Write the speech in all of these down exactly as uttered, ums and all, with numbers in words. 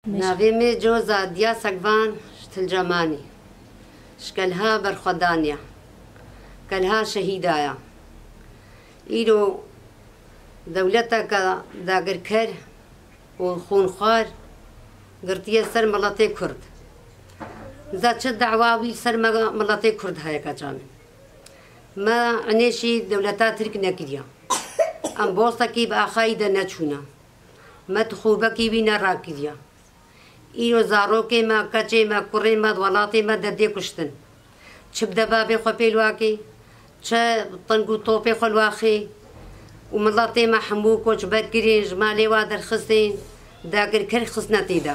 Navê me Coza Diya Sekvan ji Tilcemanî. Ji kelha berxwedaniya. Kelha şehîda ya. Îro dewleteke dagirker û xûnxwar girtiye ser miletê Kurd. Za çi dawa wî li ser me, miletê Kurd heye keça min? Me enê jî dewleta Tirk nekiriya. Em bostekî bi axayî de neçûne. Me tixûbekî wî nerakiriya. Îro zarokê me, keçê me, kurê me di welatê me de dê kuştin. Çi bi debabê xwe pê li wakê, çi bi teng û topê xwe li waxê û miletê me hemû koçber kirin, ji malê wa derxistin, dagirker xistine tê de.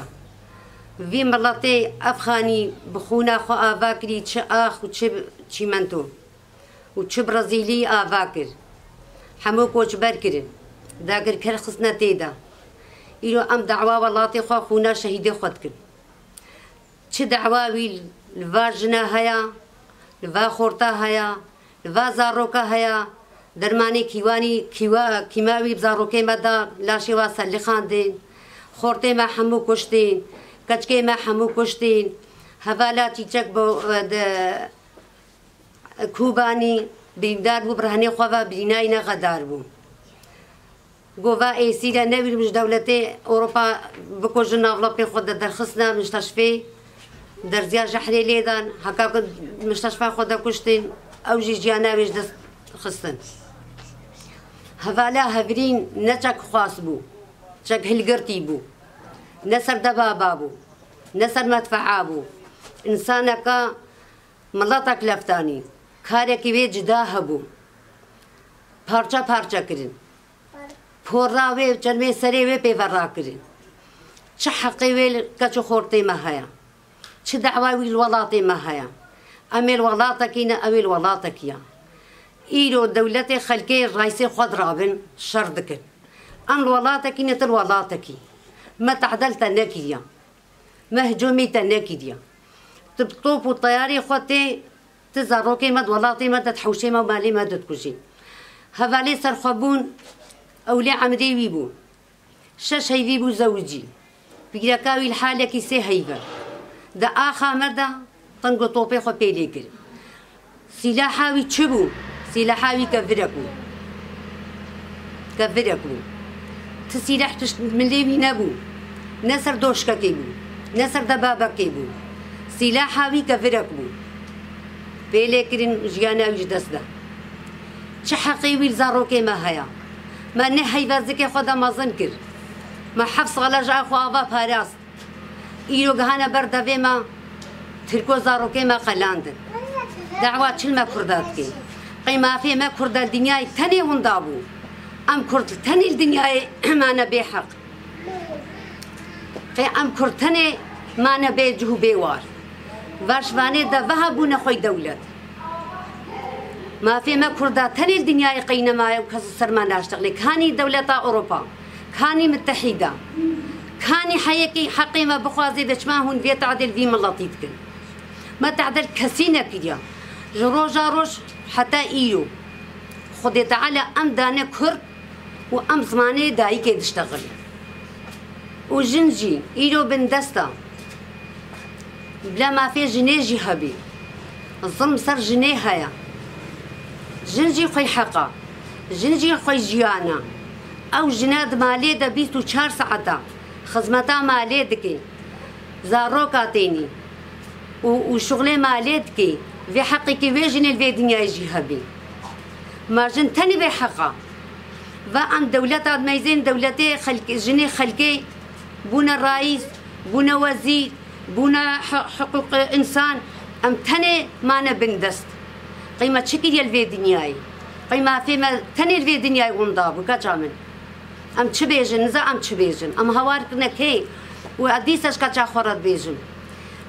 Vî miletê Efxanî bi xûna xwe ava kirî, çi ax û çi çîmento û çi bi rezîlî ava kir. Hemû koçber kirin. Dagirker xistine tê de. Îro em dawa welatê xwe, xûna şehîdê xwe dikin. Çi dawa wî li va jina heye, li va xorta heye, li va zaroka heye, dermanê kîwanî, kîwa, kîma wî bi zarokê me da, laşê wa selixandin, xortê me hemû kuştin, keçikê me hemû kuştin, hevala çîçek bo, de, Kobanî birîndar bû, bi rehnê xwe ve birînayî ne xedar bû. Got, va êsî re newîrim ji dewletê Ewropa bikujin, navlapê xwe de derxistin, misteşfê derziya jehrê lê dan, heka ku misteşfa xwe de kuştin, ew jî jiyana wê ji dest xistin. Hevala hevrîn ne çek xwast bû, çek hilgirtî bû, ne ser debaba bû, ne ser medfea bû. Însaneka Miletek leftanî, karekî wê cida hebû. Parça parça kirin. Pora wê, çermê serê wê pê ve rakirin. Çi heqê wê li keç û xortê me heye? Çi dawa wî li welatê me heye? Em ê li welatekî ne, ew ê li welatekî ya. Îro dewletê xelkê rayîsê xwe dirabin, şer dikin. Em li welatekî ne, tu li welatekî. Me tehdel te nekiriya. Me hicûmî te nekiriye. Tu bi top û teyarê xwe tê, tu zarokê me di welatê me de, di hewşê me û malê me de dikujî. Hevalê serxwebûn, ewlê emrê wî bû. Şeş heyvî bû zewicî. Pîreka wî li halekî sê heyve. Di axa me de teng û topê xwe pê lê kir. Sîlaha wî çi bû? Sîlaha wî kevirek bû. Kevirek bû. Ti sîlah tişt milê wî nebû. Ne ser doşkekê bû, ne ser debabekê bû. Sîlaha wî kevirek bû. Pê lê kirin jiyana wî ji dest da. Çi heqê wî li zarokê me heye? Me neh heyva zikê xwe de mezin kir. Me heft sala ji axwe ava parast. Îro gihane ber devê me, Tirko zarokê me qelandin. Dawa çi li me Kurda dike? Qey mafê me Kurda li dinyayê tenê winda bû. Em Kurd tenê li dinyayê mane bê heq. Qey em Kurd tenê mane bê cih û bê war. Vaşvanê de veha bûne xwey dewlet. Mafê me Kurda tenê li dinyayê qey nemaye û kes li ser me naştexlê. Kanî dewleta Ewropa, kanî Mitehîda, kanî heyekî heqê me bixwazê de çima hûn vê tehdê li vî miletî dikin? Me tehdê li kesî nekiriya. Ji roja roj heta îro Xwedê Teala em dane Kurd û em zimanê dayikê diştexilin. Û jin jî îro bindest e. Bila mafê jinê jî hebî. Zilm ser jinê heye. Jin jî xwey heq e. Jin jî xwey jiyan e. Ew jine di malê de bîst û çar saeta xizmeta malê dike. Zaroka tênî û, û şuxlê malê dike. Vê heqekî vê jinê li vê dinyayê jî hebî. Ma jin tenê vê heqa. Va em dewleta dimeyzên dewletê xelk-, jinê xelkê bûne rayîs, bûne wezîr, bûne hi-, hiqûq însan. Em tenê mane bindest. Qey me çi kiriye li vê dinyayê? Qey mafê me tenê li vê dinyayê winda bû, keça min? Em çi bêjin, niza em çi bêjin? Em hawar kirine kê? Û ez dîsa ji keça xwe re dibêjim.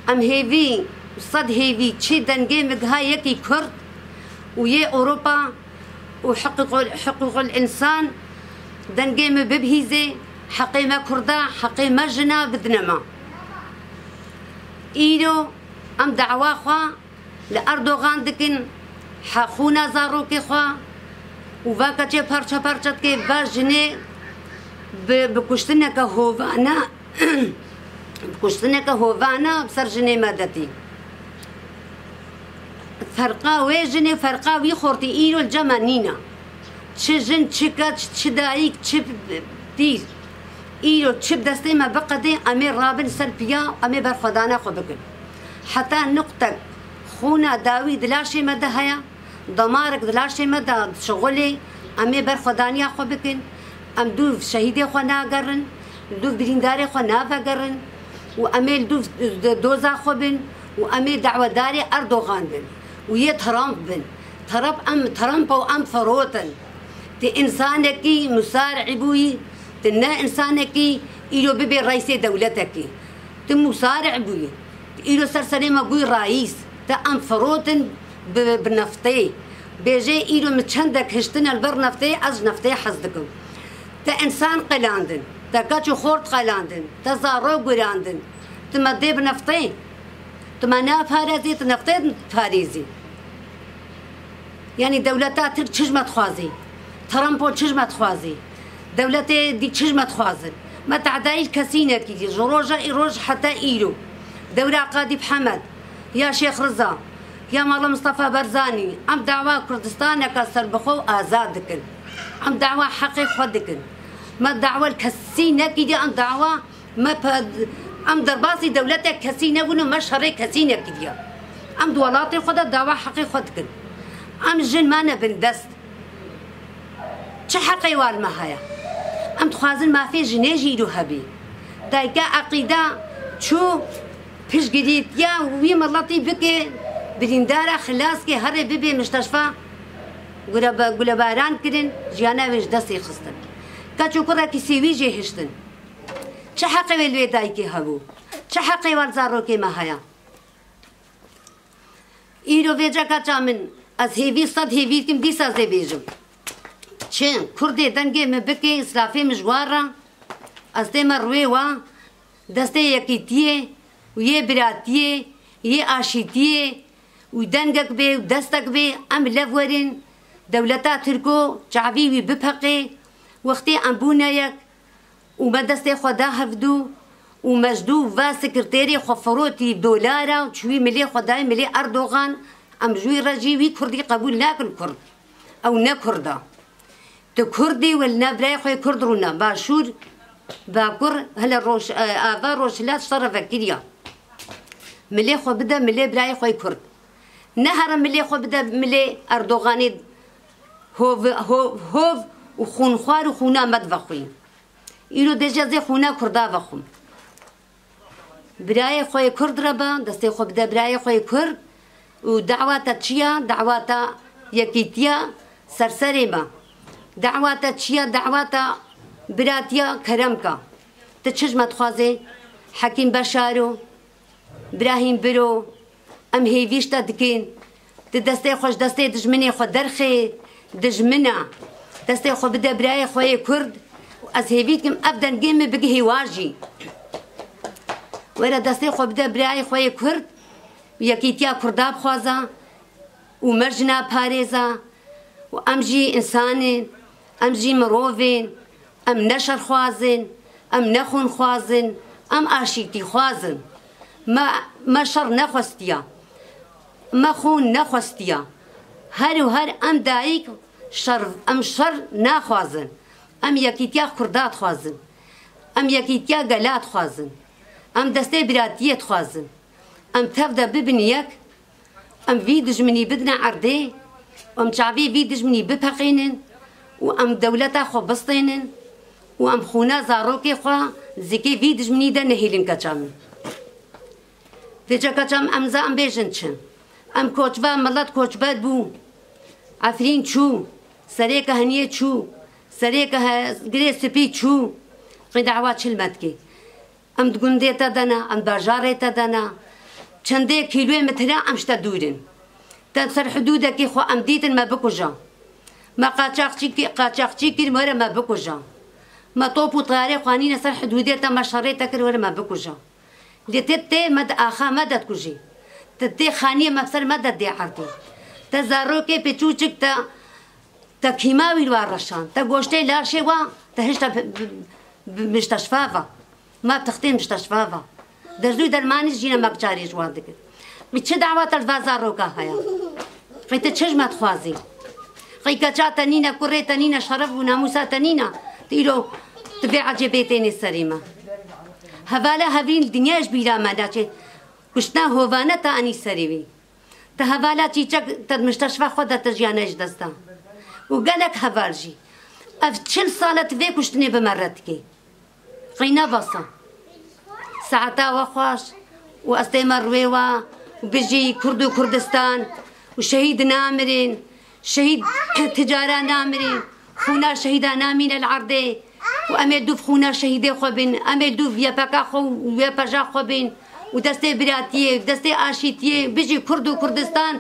Em hêvî, sed hêvî, çi dengê min giha yekî Kurd û yê Ewropa û hiqûqul, hiqûqul însan dengê min bibihîzê, heqê me Kurda, heqê me jina bidine me. Îro em dawa xwe li Erdogan dikin, he xûna zarokê xwe û va keçê parça parça dike, va jinê bi, bi kuştineke hovane Kuştineke hovana bi ser jinê me detî. Ferqa wê jinê, ferqa wî xortî îro li cem me nîne. Çi jin, çi keç, çi dayik, çi pîr. Îro çi bi destê me biqedê, em ê rabin ser piya, em ê berxwedana xwe bikin. Heta nuqtek xûna dawî di laşê me de heye, damarek di laşê me de dişixulê, em ê berxwedaniya xwe bikin. Em dûv şehîdê xwe nagerin, dûv birîndarê xwe navegerin û em ê li dûv doza xwe bin û em ê dawedarê Erdogan bin û yê Trump bin. Trump em, Trump û em firotin. Ti însanekî musarî bûyî, ti ne însanekî îro bibê reîsê dewletekî. Ti musarî bûyî. Îro ser serê me bûyî reîs. Te em firotin bi, bi neftê. Bêjê îro min çendek hiştine li ber neftê, ez ji neftê hez dikim. Te însan qelandin. Te keç û xort qelandin. Te zarok gurandin. Ti me dê bi neftê. Tu me naparêzî, tu neftê diparêzî. Yanî dewleta Tirk çi ji me dixwazî? Trumpo çi ji me dixwazî? Dewletê dî çi ji me dixwazin? Me tehdayî kesî nekirî. Ji roja îroj heta îro. Dewra Qadî Mihemed, ya Şêx Riza, ya Mala Mistefa Barzanî, em dawa Kurdistaneke serbixwe û azad dikin. Em dawa heqê xwe dikin. Me dawa li kesî nekirî, em dawa Me pe-, em derbasî dewletek kesî nebûn û me şerê kesî nekiriye. Em di welatê xwe de dawa heqê xwe dikin. Em jin me nebin dest. Çi heqê wa li me heye? Em dixwazin mafê jinê jî îro hebî. Dayika Eqîda çû piştgirîtiya wî miletî bike, birîndara xilaskê herê bibe misteşfa gulebe-, gulebaran kirin, jiyana wê ji destê xistin. Keç û kurekî sêwî jê hiştin. Çi heqê wê li wê dayikê hebû? Çi heqê wan zarokê me heye? Îro vêca keça min, ez hêvî sed hêvî dikim, dîsa zê bêjim. Çi? Kurdê dengê min bike, îsrafê min ji wan re, ez tême rûyê wan, destê yekîtiyê û yê biratiyê, yê aşîtiyê û dengek bê û destek bê, em lev werin, dewleta Tirko çavî wî bipeqê, wextê em bûne yek, û me destê xwe da hevdû û me ji dû va sekreterê xwe firotî dolara û çûyî milê xwe dayî milê Erdogan, em ji wî re jî wî kurdî qebûl nakin kurd. Ew ne kurd e. Tu kurdî wê li nav birayê xwe yê kurd rûne. Başûr, bakur, hele roj, e, ava rojhilat ji te re vekiriya. Milê xwe bide milê birayê xwe yê kurd. Ne here milê xwe bide milê Erdoganê hov, hov, hov û xûnxwar û xûna me divexwî. Îro dê jî ez ê xûna Kurda vexwim. Birayê xwe yê Kurd re be, destê xwe bide birayê xwe yê Kurd û dawa te çi ye? Dawa te yekîtiya serserê me. Dawa te çi ye? Dawa te biratiya keremka. Tu çi ji me dixwazê? Hekîm Beşaro, Birahîm biro, em hêvî ji te dikin. Tu destê xwe ji destê dijminê xwe derxê, dijmin e. Destê xwe bide birayê xwe yê Kurd û ez hêvî dikim ev dengê min bigihê wa jî. Were destê xwe bide birayê xwe yê Kurd û yekîtiya Kurda bixwaze û mercina parêze û em jî însan in, em jî mirov in, em ne şerxwaz in, em ne xûnxwaz in, em aşîtîxwaz in. Me, me şer nexwestiya. Me xûn nexwestiya. Her û her em dayik şer, em şer naxwazin. Em yekîtiya Kurda dixwazin. Em yekîtiya gela dixwazin. Em destê biratiyê dixwazin. Em tev de bibin yek, em vî dijminî bidine erdê, em çavê vî dijminî bipeqînin û em dewleta xwe bistênin û em xûna zarokê xwe zikê vî dijminî de nehêlin keça min. Vêca keça min em za em bêjin çi? Em koçber, milet koçber bû. Efrîn çû, serê keheniyê çû, serê keh-, girê spî çû. Qey dawa çi li me dikê? Em di gundê te de ne, em bajarê te de ne. Çendê kîlometre em ji te dûr in. Te ser hidûdekî xwe em dîtin me bikuja. Me qaçaxçî ki-, qaçaxçî kir, were me bikuja. Me top û tayarê xwe anîne ser hidûdê te, me şerê te kir, were me bikuja. Lê te tê me di axa me de dikujî. Te tê xaniyê me bi ser me de dê erdê. Te zarokê piçûçik te Te kîma wî wa reşan, te goştê laşê wa, te hişta bi, bi, bi mişteşfa va. Ma textê mişteşfa va. Dezû dermanî jî ne me bi carê ji wan dikin. Qî çi dawa te li va zaroka heye? Qî tu çi ji me dixwazî? Qî keça te nîne, kurê te nîne, şeref û namûsa te nîne? Tu îro tu vê ecêbê tênê serî me. Hevala hevrîn dinya ji bîra me naçe. Kuştina hovane te anî serî wî. Te hevala çîçek te di mişteşfa xwe de te jiyane ji dest da. Û gelek heval jî. Ev çil sal e tu vê kuştinê bi me re dikê. Qîna basa. Saeta we xweş û ez tême rûyê we û bijî Kurd û Kurdistan û şehîd namirin, şehîd ticara namirin, xûna şehîda namîne li erdê û em ê dûv xûna şehîdê xwe bin, em ê dûv Y P K xwe û Y P J xwe bin û destê biratiyê, destê aşîtiyê, bijî Kurd û Kurdistan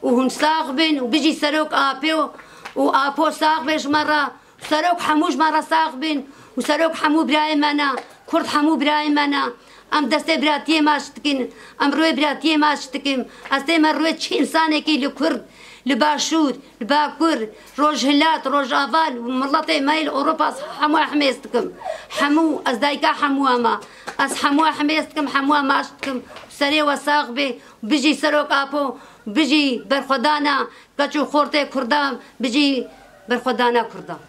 û hûn sax bin û bijî Serok Apo û Apo sax be ji me re. Serok hemû ji me re sax bin û serok hemû birayê me ne, Kurd hemû birayê me ne. Em destê biratiyê maç dikin, em rûyê biratiyê maç dikim. Ez tême rûyê çi însanekî li Kurd, li Başûr, li Bakur, Rojhilat, Rojava, li miletê me yê li Ewropa, ez hemû ehmêz dikim. Hemû, ez dayika hemû me. Ez hemû ehmêz dikim, hemû maç dikim. Serê we sax bê, bijî Serok Apo, bijî berxwedana keç û xortê Kurdan, bijî berxwedana Kurdan.